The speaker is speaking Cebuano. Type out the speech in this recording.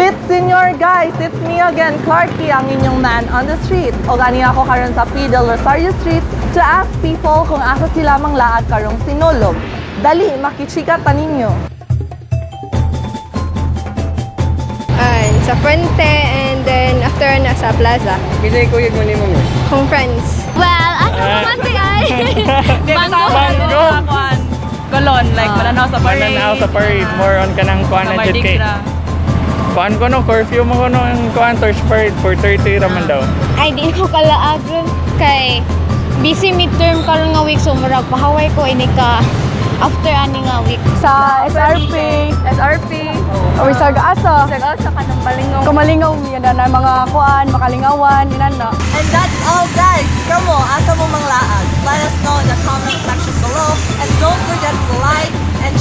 Sit, senyor guys! It's me again, Clarky, ang inyong man on the street. O gani ako karon sa P. Del Rosario Street to ask people kung asa sila manglaag karong Sinulog. Dali, makichika ta ninyo. Ay, sa Fuente and then after na sa Plaza. Kinsa kuyog mo nimo, miss? Kung friends. Well, asa mo man di ay? Mango. Mango. Colon, like Malanao sa parade. Mananaw sa parade, more on kanang kuan Sa na jud Mardi kay. Gras. Kuan ko no, curfew mo ko no ang kuan torch parade 4:30 raman daw. Ay, di ko kalaag ron. Kay busy midterm karon nga week, so murag pahaway ko ini ka after ani nga week. Sa SRP, SRP. Or sa Asa, Sa asa ka ng Balingaw. Kamalingaw mi na mga kuan, makalingawan, inan na. And that's all, guys! Kamo, asa mo manglaag? Let us know in the comment section below. And don't forget to like and